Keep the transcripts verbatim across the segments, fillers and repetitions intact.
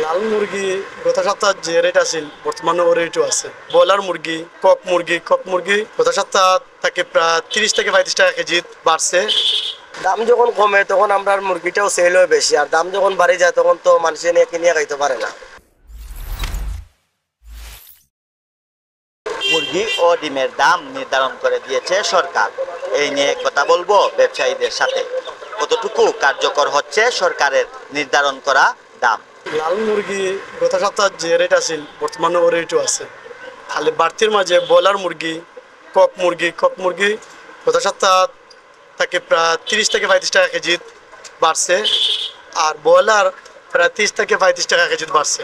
লাল মুরগি গত সপ্তাহ যে রেট আছিল, বর্তমানে ও রেটও আছে। ব্রয়লার মুরগি, কক মুরগি, কক মুরগি গত সপ্তাহ থাকি প্রায় তিরিশ থাকি পঁয়ত্রিশ টেকা কেজিত বাড়ছে। দাম যখন কমে, তখন আমরার মুরগিটাও সেল অয় বেশি, আর দাম যখন বাড়ি যায়, তখন তো মানষে নিয়া কিনিয়া খাইতো পারে না। মুরগি ও ডিমের দাম নির্ধারণ করে দিয়েছে সরকার। এই নিয়ে কথা বলবো ব্যবসায়ীদের সাথে। কতটুকু কার্যকর হচ্ছে সরকারের নির্ধারণ করা দাম? লাল মুরগি গত সপ্তাহ যে রেট আছিল, বর্তমানে ও রেটও আছে। খালি বাড়তির মাঝে ব্রয়লার মুরগি, কক মুরগি, কক মুরগি গত সপ্তাহ থাকি প্রায় তিরিশ থাকি পঁয়ত্রিশ টেকা কেজিত বাড়ছে। আর ব্রয়লার প্রায় তিরিশ থাকি পঁয়ত্রিশ টেকা কেজিত বাড়ছে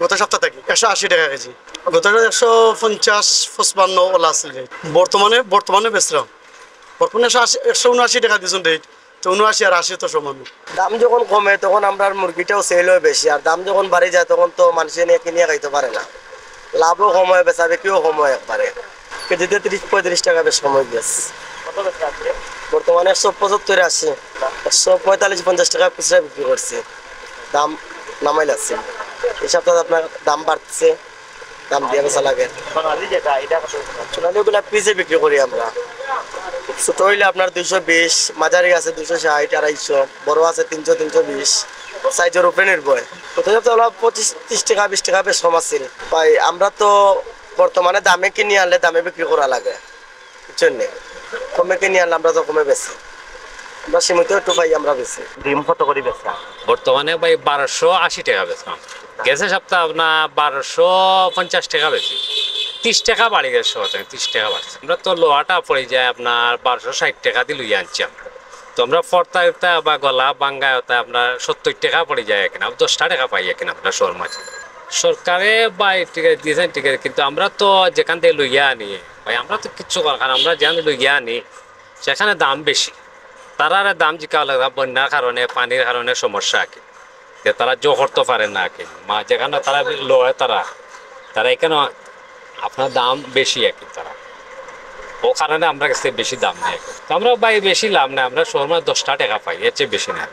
গত সপ্তাহ থাকি। একশো আশি টেকা কেজি, গত একশো পঞ্চাশ পঁচপান্ন ওলা আছিল রেট। বর্তমানে বর্তমানে বেচরাম, বর্তমানে একশো আশি, একশো উনআশি টেকা দিছইন রেট। তো উনআশি আর আশি তো সমান। দাম যখন কমে, তখন আমরার মুরগিটাও সেল অয় বেশি, আর দাম যখন বাড়ি যায়, তখন তো মানষে নিয়া কিনিয়া খাইতো পারে না। লাভও কম অয়, বেচা বিক্রিও কম অয় একবারে। কেজিতে তিরিশ পঁয়ত্রিশ টেকা বেশ কম অই গেছে। বর্তমানে একশো পঁচাত্তর আছে, একশো পঁয়তাল্লিশ পঞ্চাশ টেকা খুচরা বিক্রি করছি। দাম নামাইল আছে। এই সপ্তাহে আপনার দাম বাড়ছে, দাম দিয়া বেচা লাগে। সোনালি ওগুলা পিসে বিক্রি করি আমরা। ছোট অইলে আপনার দুইশো বিশ, মাঝারি আছে দুইশো ষাইট, আড়াইশো, বড় আছে তিনশো, তিনশো বিশ, সাইজর উপরে নির্ভর। গত সপ্তাহে ওলা পঁচিশ, তিরিশ টেকা, বিশ টেকা বেশ কম আছিল। ভাই, আমরা তো বর্তমানে দামে কিনি আনলে দামে বিক্রি করা লাগে, বুঝছইন নি? কমে কিনি আনলে আমরা তো কমে বেচি। আমরা সীমিত একটু পাই, আমরা বেচি। ডিম কত করি বেচরা? বর্তমানে ভাই বারোশো আশি টেকা বেচরাম। গেছে সপ্তাহ আপনার বারোশো পঞ্চাশ টেকা বেচি, তিরিশ টেকা বাড়ি গেছে, তিরিশ টেকা বাড়ছে। আমরা তো লোয়াটা পড়ি যায় আপনার বারোশো ষাইট টেকা দি লইয়া আনছি আমরা। তো আমরা ফর্তা ইতা বা গলা ভাঙ্গা ইতা আপনার সত্তইর টেকা পড়ি যায় কিনা, দশটা টেকা পাই কিনা আমরা শহর মাঝে। সরকারে ভাই ঠিক আছে দিয়েছেন, ঠিক আছে, কিন্তু আমরা তো যেখান থাকি লইয়া আনি ভাই, আমরা তো কিচ্ছু করার, কারণ আমরা যেখান থাকি লইয়া আনি সেখানে দাম বেশি। তারারে দাম জিকাওয়া লাগে, বন্যার কারণে, পানির কারণে সমস্যা আর কি, যে তারা জো করতো পারে না আর কি। মা যেখানে তারা লয় তারা, তারা এখানে আপনার দাম বেশি আর কি তারা। ও কারণে আমরা কাছে বেশি দাম নেয়। তো আমরা ভাই বেশি লাভ নাই, আমরা শহর মাঝে দশটা টেকা পাই, এর চেয়ে বেশি না।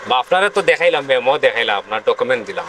বা আপনারে তো দেখাইলাম, মেমো দেখাইলাম, আপনার ডকুমেন্ট দিলাম।